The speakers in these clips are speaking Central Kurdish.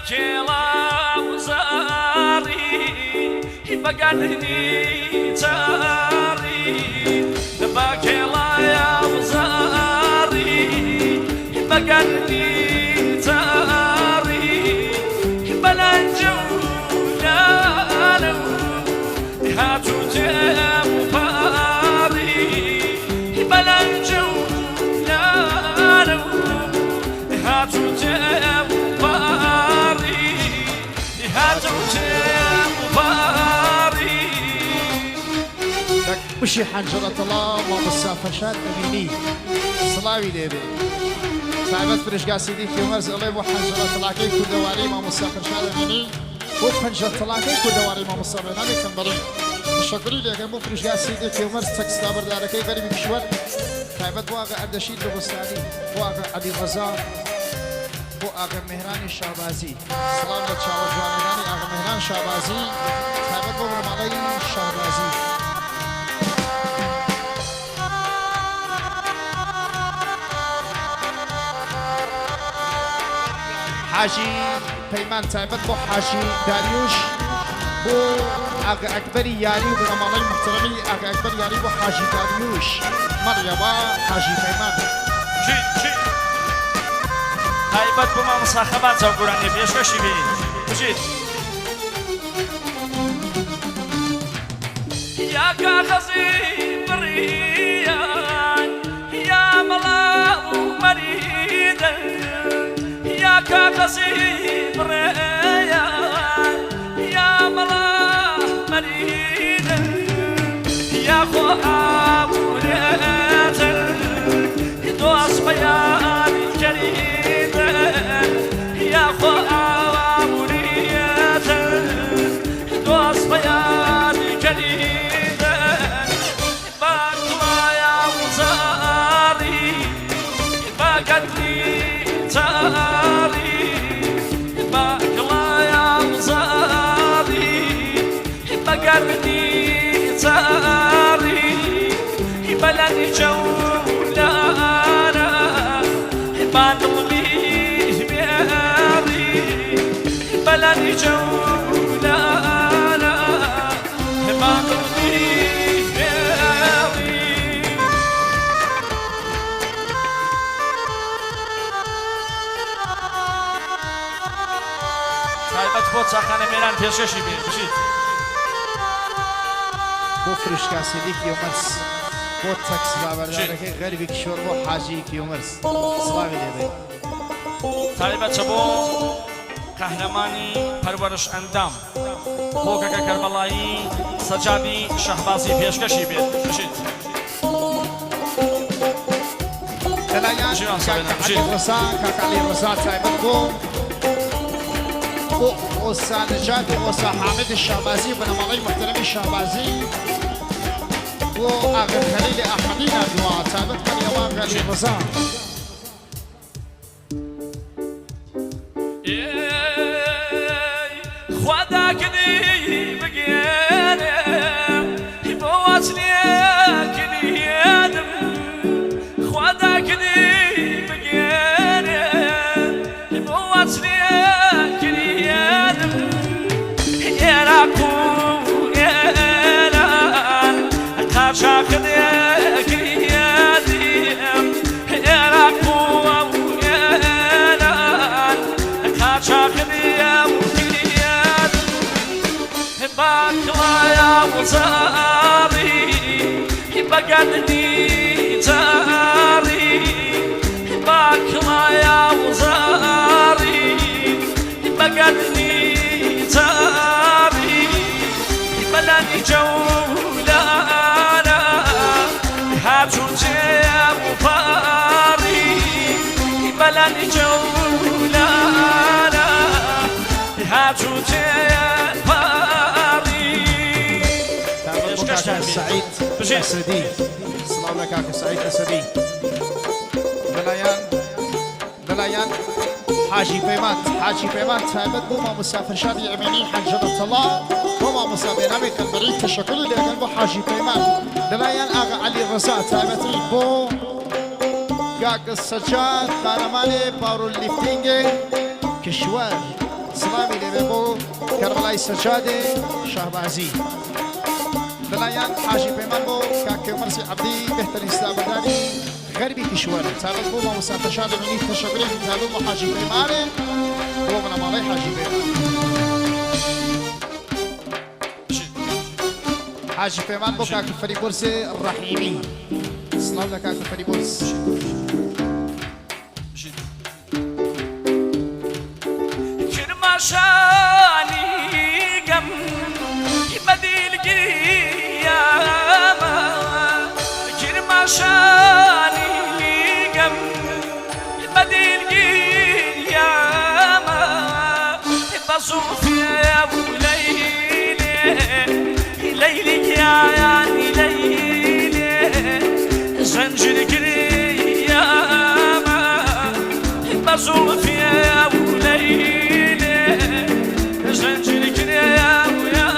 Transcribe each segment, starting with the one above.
کێڵا وزاری بەگەردنی چاری بە کێڵایا وزاری بەگەردنی چاری بەلەنجە و لالە و هاتوو تێم و پاری بەلەنجە و لالە و هاتوو تێم و پاری هاتوو تێم و پاری. بژی حەنجەرە تەڵا مامۆستا فەرشاد ئەمینی سڵاوی لێبێ تایبەت فرشگا سیدی کیومەرز ئەڵێ بۆ حەنجەرە تەڵاکەی کوردەواری مامۆستا فەرشاد ئەمینی بۆ پەنجە تەڵاکەی کوردەواری مامۆستا بێنامی تەمبەڵی تەشەکوری لێکەم بۆ فرشگا سیدی کیومەرز تەکستا بەردارەکەی غەریبی کشوەر تایبەت بۆ ئاغا ئەردەشیر لوڕستانی بۆ ئاغا عەلی ڕەزا بۆ ئاغا مێهرانی شابازی سڵاو لە چاوە جوانەکانی ئاغا مێهران شابازی تایبەت بۆ بنەماڵەی شابازی. حاجی پەیمان تایبەت بۆ حاجی داریوش بۆ ئاغا ئەکبەری یاری و بنەماڵەی موحتەرەمی ئاغا ئەکبەر یاری بۆ حاجی داریوش مەڕیەوە حاجی پەیمان. چی چی تایبەت بۆ مامۆستا خەبات چاو گۆرانیە پێشکەشی بێ بژیت. یا کاغەزی بڕیان یا مەڵا و مەریدن یا کاغەزی بڕێیان یا مەڵا مەریدن یا خۆ ئابوورێتن دۆست بەیانی کەریدن یا خۆ ئابووریەتن دۆست بەیانی کەریدن باکڵایا وزاری باگەدری چاری باکڵایا وزاری بەگەردنی چاری بەلەنی جەولانە بادڵمی بێڕی بەلەنی جەولانە بادڵمی بێڕی. تایبەت بۆ چاخانە مێران پێشکەشی بێ بژیت. بۆ فرشکا سیدی کیومەرس بۆ تەکس بابەردارەکەی غەربی کشۆر بۆ حاجی کیومەرس سڵاوی لێبێ. تایبەتە بۆ قەهرەمانی پەروەرش ئەندام بۆ کەکە کەربەڵایی سەجادی شەهبازی پێشکەشی بێت بژیت. لەلایەن بژی مامۆستا کاک بێنام عەلی بژیت. ڕەزا کاک عەلی ڕەزا تایبەت بۆ بۆ ئۆسا نەجات و ئۆسا حامد شابازی و بنەماڵەی موحتەرەمی شابازی بۆ ئاغا خەلیل ئەحمەدی ناردووە تایبەت بەری ئەوە ئاغا عەلی ڕەزا. ئێی خوا داکنی بگێنێ بۆ واچ لێکردم خوا داکنی بگێنێ بۆ واچ لێکردم عێراق و ئێران قاچاخ لێکردم عێراق و ئێران قاچاخ لێکردم باکڵایا وزاری بەگەردنی جاری باکڵایا وزاری بەگەردنی جاری بەلانی جەولانە هاتوو جێم و پاری بەلانی جەولانە هاتوو جێم پاری. تایبەت بۆ کاکە پێشکەشتان بێ سەعید بژیت. ئەسەدی سڵاو لە کاکە سەعید ئەسەدی لەلایەن لەلایەن حاجی پەیمان حاجی پەیمان تایبەت بۆ مامۆستا فەرشادی ئەمینی حەنجەرە تەڵا بۆ مامۆستا بێنامی قەنبەری تەشەکوری لێکەن بۆ حاجی پەیمان لەلایەن ئاغا عەلی ڕەزا تایبەتی بۆ کاک سەجاد قارەمانێ پاوەر لیفتینگێ کشوەر. سڵاوی لێبێ بۆ کەربەلای سەجادێ شەهبازی. لەلایەن حاجی پەیمان بۆ کاک کێومەرسی عەبدی بێهتەرین سڵاوبەرداری غەربی کیشوەر تابەت بۆ مامۆستا فەرشاد ئەمینی تەشەکورێکی تابەت بۆ حاجی پەیمانێ بۆ بنەماڵەی حاجی پەیمان. حاجی پەیمان بۆ کاک فەریبۆرز ڕەحیمی سڵاو لە کاک فەریبۆرز. کرماشانی گەم بە دیل گریامە کرماشانی گەم بە دیل گریامە بە زوڵفێ و لەیلێ لەیلی گیان لەیلێ زەنجیر گریامە بە زوڵفێ و لەیلێ زەنجیر گریامە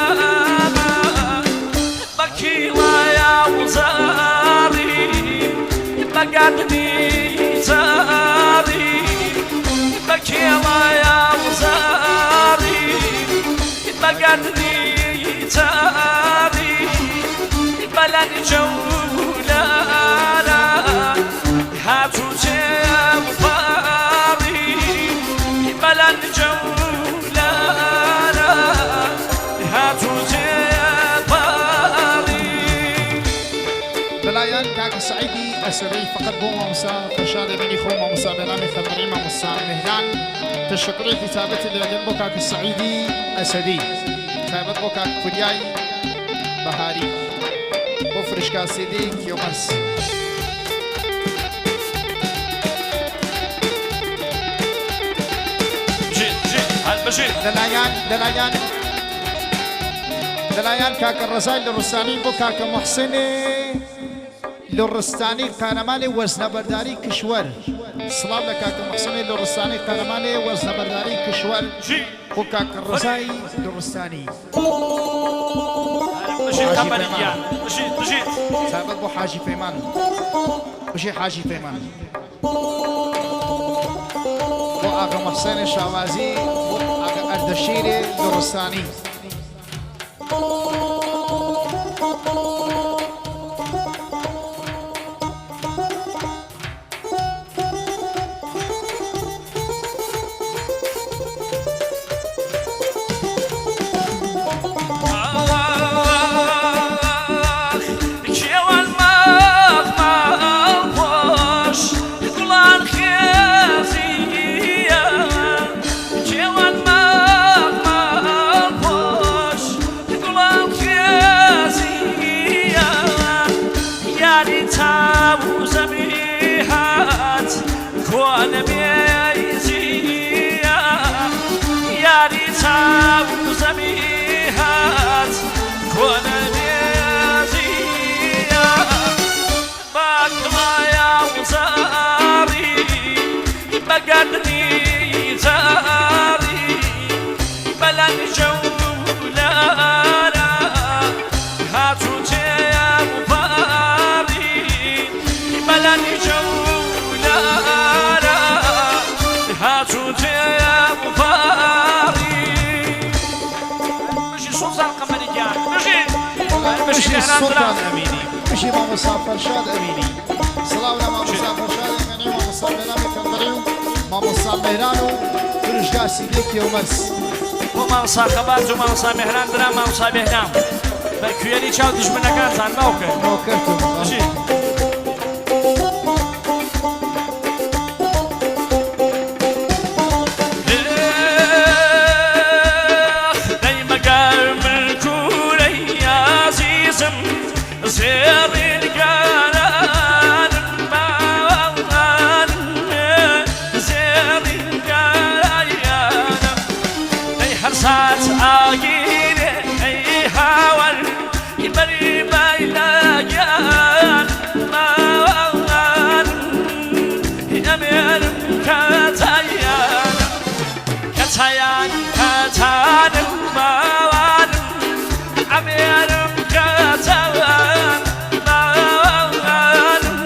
بە کیڵایا و زاری بە گەردنی زاری بە کێڵایا و زاری بە گەردنی زاری بە لەنجە و لالە هاتوو چێ و پاڕی بە لەنجە و لالە هاتوو چێ پاڕی. لەلایەن کاک سەعیدی ئەسەدی فقط بۆ مامۆستا فەرشاد ئەمینی خۆ مامۆستا بەلامی خەندەری مامۆستا مهران تەشەکورێکی تایبەتی لێدەن بۆ کاک سەعیدی ئەسەدی تایبەت بۆ کاک فریای بەهاری بۆ فرشکا سیدی کیۆمەرس. بژیت بژیت هەر بژیت. لەلایەن لەلایەن لەلایەن کاکە ڕەزای لوڕستانی بۆ کاکە موحسنێ لوڕستانی قارەمانی وەزنەبەرداری کشوەر سڵاو لە کاکە موحسنی لوڕستانی قارەمانی وەزنەبەرداری کشوەر بۆ کاکە ڕەزای لوڕستانی. بژیت حاجی قەمەری پەیمان. گیان بژیت بژیت. تایبەت بۆ حاجی پەیمان بژی حاجی پەیمان بۆ ئاغا موحسێنی شاوازی بۆ ئاغا ئەردەشیری لوڕستانی. ئاخ کێوان مەخمەڵ پۆش گوڵان خێزییە کێوان مەخمەڵ پۆش گوڵان خێزییە یاری چاو زەمی هات کۆنە مێزییە یاری چاو زەمی هات کۆنە مێزییە باکڵایا و زاری بە گەردنی زاری بە لەنجە و لالە هاتوو چێ و پاڕی بە لەنجە و لالە هاتوو چێ و پاڕی. بژی سوڵتان قەمەری گیان بژی بژی بژی مێهران سوڵتان درام. ئەمینی بژی مامۆستا فەرشاد ئەمینی سڵاو لە مامۆستا فەرشاد ئەمینی مامۆستا بێنامی کەمبەری و مامۆستا مێهران و فروشگا سیدی کێومەرس. بۆ مامۆستا خەبات و مامۆستا مێهران درام مامۆستا بێهنام بە کوێری چاو دوژمنەکانتان باوکە. نۆکەرتم. بژی. دەی مەگەر من کوورەی ئازیزم زێڕین گەرانم باوانم زێڕین گەرانم دەی هەر سات ئاگیرێ ئەی هاوەر بەری بایلەگیان باوانم ئەمێرم کەتایانم کەتایان کەتانم باوانم ئەمێرم کەتان باوانم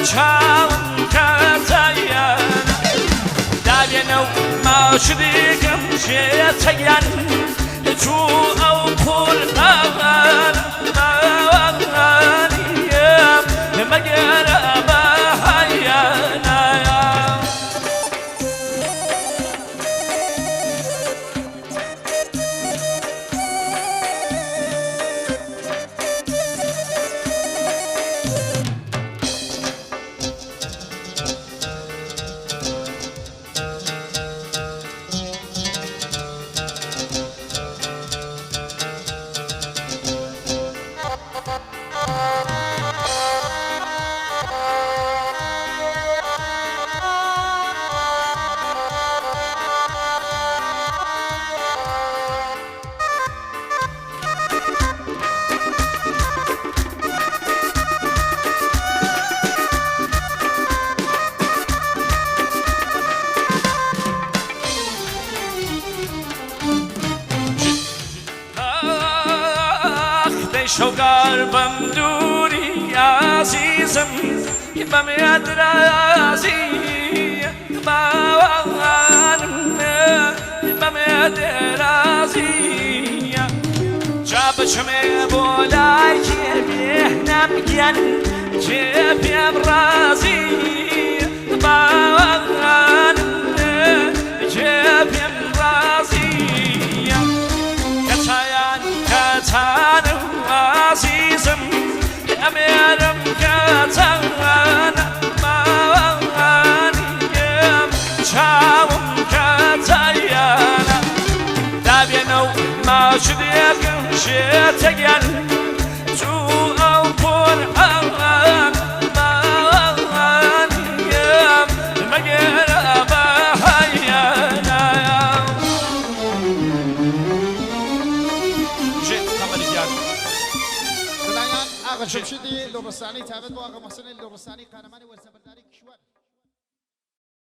چاوم کەتایان داوێنە و ماچ دیکەم. شێتەگیان چوو ئەو قورئان مەگەرە بەهایانایە. ئاخ دەی شەوگار بەم دووری ئازیزم بەم یادرازی باوانم بەم یادرازی جا بچمێ بۆ لای کێ بێهنەم گیان کێ پێم ڕازی باوانم کێ پێم ڕازی کەچایان کەچان و ئازیزم ئەمێرم کەچان ماوانیم چاوم کەچایانە دابێنە و ماچ دێکم شێتەگیان چوو ئەو قورئان ماوانیم مەگەرە بەهایانایە. ژێت قەمەری گیان. لەلایەن ئاغا جەمشیدی لوڕستانی تایبەت بۆ ئاغا موحسنی لوڕستانی قارەمانی وەرزەبەرداری کیشوەر.